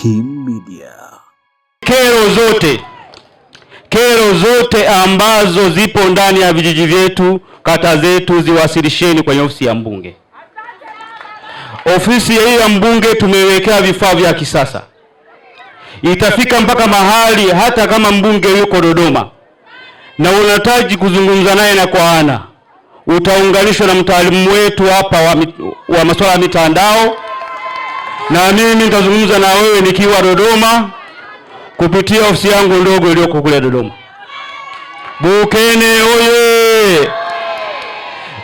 Kim Media. Kero zote, kero zote ambazo zipo ndani ya vijiji vyetu, kata zetu, ziwasilisheni kwenye ofisi ya mbunge. Ofisi hii ya mbunge tumewekea vifaa vya kisasa, itafika mpaka mahali hata kama mbunge yuko Dodoma na unahitaji kuzungumza naye na kwa ana, utaunganishwa na mtaalamu wetu hapa wa masuala ya mitandao, na mimi nitazungumza na wewe nikiwa Dodoma kupitia ofisi yangu ndogo iliyoko kule Dodoma. Bukene oye!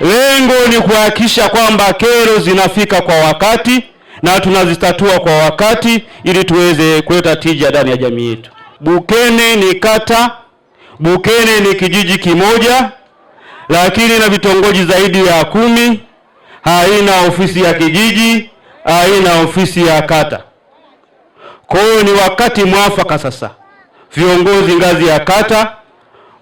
Lengo ni kuhakikisha kwamba kero zinafika kwa wakati na tunazitatua kwa wakati ili tuweze kuleta tija ndani ya jamii yetu. Bukene ni kata, Bukene ni kijiji kimoja, lakini na vitongoji zaidi ya 10. Haina ofisi ya kijiji, haina ofisi ya kata. Kwa hiyo ni wakati mwafaka sasa, viongozi ngazi ya kata,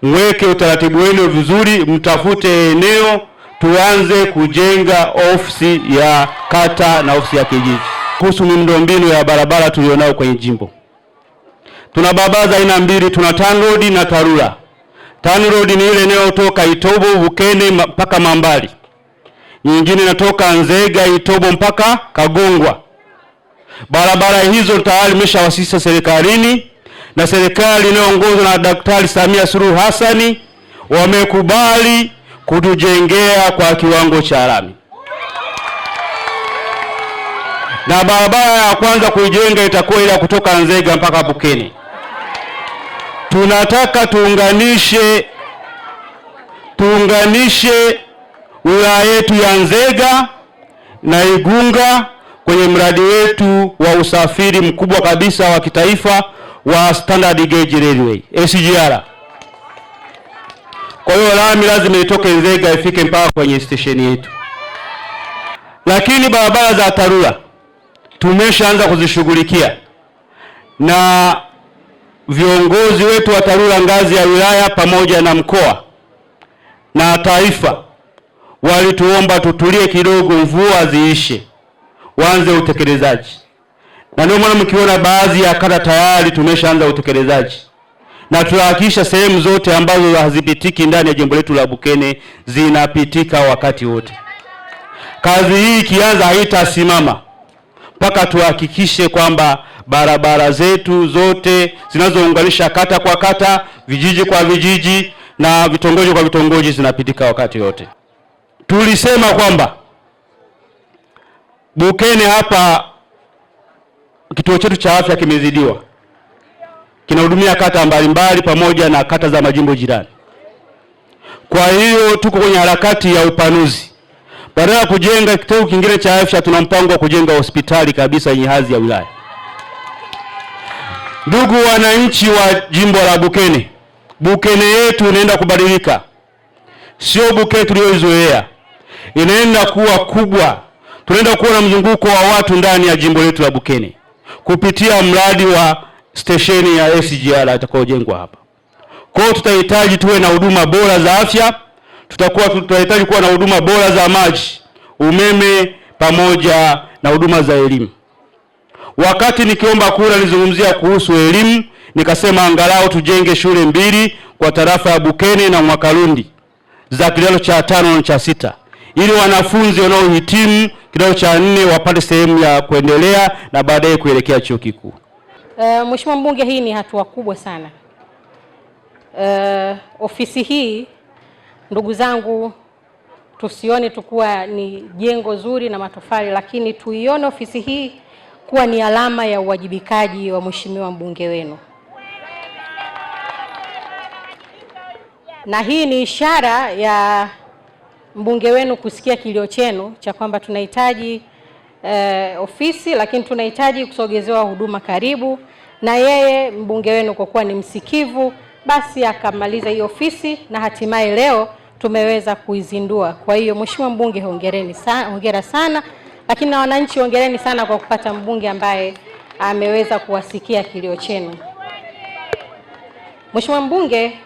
mweke utaratibu wenu vizuri, mtafute eneo tuanze kujenga ofisi ya kata na ofisi ya kijiji. Kuhusu miundombinu ya barabara tulionao kwenye jimbo, tuna barabara za aina mbili, tuna TANROADS na TARURA. TANROADS ni ile inayotoka Itobo Bukene mpaka Mambali, nyingine inatoka Nzega Itobo mpaka Kagongwa. Barabara hizo tayari imeshawasilisha serikalini na serikali inayoongozwa na Daktari Samia Suluhu Hassani wamekubali kutujengea kwa kiwango cha lami, na barabara ya kwanza kuijenga itakuwa ile ya kutoka Nzega mpaka Bukene. Tunataka tuunganishe wilaya yetu ya Nzega na Igunga kwenye mradi wetu wa usafiri mkubwa kabisa wa kitaifa wa Standard Gauge Railway SGR. Kwa hiyo lami lazima itoke Nzega ifike mpaka kwenye stesheni yetu. Lakini barabara za TARURA tumeshaanza kuzishughulikia na viongozi wetu wa TARURA ngazi ya wilaya pamoja na mkoa na taifa walituomba tutulie kidogo, mvua ziishe, waanze utekelezaji. Na ndio maana mkiona baadhi ya kata tayari tumeshaanza utekelezaji, na tunahakikisha sehemu zote ambazo hazipitiki ndani ya jimbo letu la Bukene zinapitika wakati wote. Kazi hii ikianza haitasimama mpaka tuhakikishe kwamba barabara zetu zote zinazounganisha kata kwa kata, vijiji kwa vijiji na vitongoji kwa vitongoji zinapitika wakati wote. Tulisema kwamba Bukene hapa kituo chetu cha afya kimezidiwa, kinahudumia kata mbalimbali pamoja na kata za majimbo jirani. Kwa hiyo tuko kwenye harakati ya upanuzi. Badala ya kujenga kituo kingine cha afya, tuna mpango wa kujenga hospitali kabisa yenye hadhi ya wilaya. Ndugu wananchi wa jimbo la Bukene, Bukene yetu inaenda kubadilika, sio Bukene tuliyoizoea, inaenda kuwa kubwa. Tunaenda kuwa na mzunguko wa watu ndani ya jimbo letu la Bukene kupitia mradi wa stesheni ya SGR itakayojengwa hapa. Kwa hiyo tutahitaji tuwe na huduma bora za afya, tutahitaji kuwa na huduma bora za maji, umeme pamoja na huduma za elimu. Wakati nikiomba kura nilizungumzia kuhusu elimu, nikasema angalau tujenge shule 2 kwa tarafa ya Bukene na Mwakalundi za kidato cha 5 na cha 6 ili wanafunzi wanaohitimu kidato cha 4 wapate sehemu ya kuendelea na baadaye kuelekea chuo kikuu. Mheshimiwa Mbunge, hii ni hatua kubwa sana. Ofisi hii ndugu zangu, tusione tu kuwa ni jengo zuri na matofali, lakini tuione ofisi hii kuwa ni alama ya uwajibikaji wa Mheshimiwa mbunge wenu. Na hii ni ishara ya mbunge wenu kusikia kilio chenu cha kwamba tunahitaji ofisi, lakini tunahitaji kusogezewa huduma karibu. Na yeye mbunge wenu kwa kuwa ni msikivu, basi akamaliza hii ofisi na hatimaye leo tumeweza kuizindua. Kwa hiyo Mheshimiwa mbunge, hongereni hongera sana, lakini na wananchi hongereni sana kwa kupata mbunge ambaye ameweza kuwasikia kilio chenu. Mheshimiwa mbunge,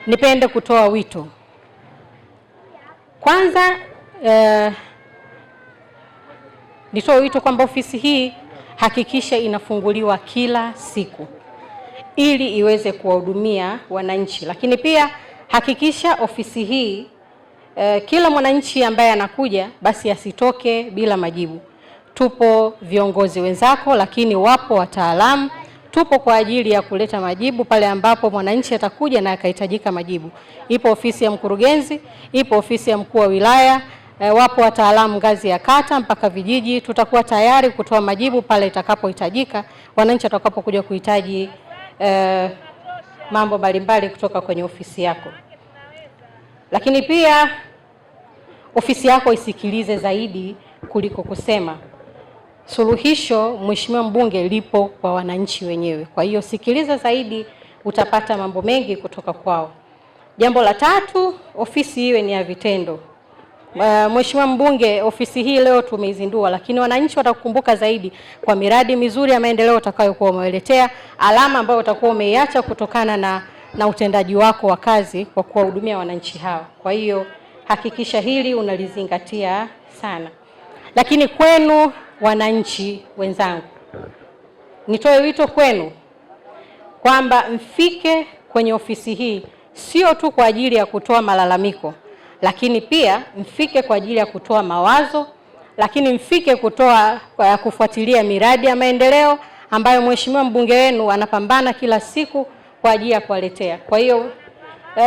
nipende kutoa wito. Kwanza nitoe wito kwamba ofisi hii Hakikisha inafunguliwa kila siku ili iweze kuwahudumia wananchi. Lakini pia hakikisha ofisi hii kila mwananchi ambaye anakuja basi asitoke bila majibu. Tupo viongozi wenzako, lakini wapo wataalamu, tupo kwa ajili ya kuleta majibu pale ambapo mwananchi atakuja na akahitajika majibu. Ipo ofisi ya mkurugenzi, ipo ofisi ya mkuu wa wilaya, wapo wataalamu ngazi ya kata mpaka vijiji. Tutakuwa tayari kutoa majibu pale itakapohitajika, wananchi watakapokuja kuhitaji mambo mbalimbali kutoka kwenye ofisi yako. Lakini pia ofisi yako isikilize zaidi kuliko kusema. Suluhisho, Mheshimiwa Mbunge, lipo kwa wananchi wenyewe. Kwa hiyo sikiliza zaidi, utapata mambo mengi kutoka kwao. Jambo la tatu, ofisi iwe ni ya vitendo. Mheshimiwa Mbunge, ofisi hii leo tumeizindua, lakini wananchi watakukumbuka zaidi kwa miradi mizuri ya maendeleo utakayokuwa umewaletea, alama ambayo utakuwa umeiacha kutokana na utendaji wako wa kazi kwa kuwahudumia wananchi hawa. Kwa hiyo hakikisha hili unalizingatia sana. Lakini kwenu wananchi wenzangu, nitoe wito kwenu kwamba mfike kwenye ofisi hii sio tu kwa ajili ya kutoa malalamiko, lakini pia mfike kwa ajili ya kutoa mawazo, lakini mfike kwa kufuatilia miradi ya maendeleo ambayo Mheshimiwa mbunge wenu anapambana kila siku kwa ajili ya kuwaletea. Kwa hiyo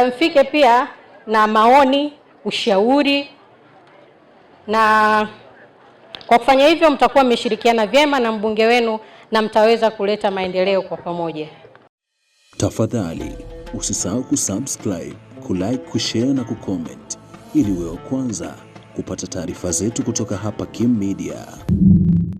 mfike pia na maoni, ushauri, na kwa kufanya hivyo mtakuwa mmeshirikiana vyema na mbunge wenu na mtaweza kuleta maendeleo kwa pamoja. Tafadhali usisahau kusubscribe, kulike, kushare na kucomment ili uwe wa kwanza kupata taarifa zetu kutoka hapa Kim Media.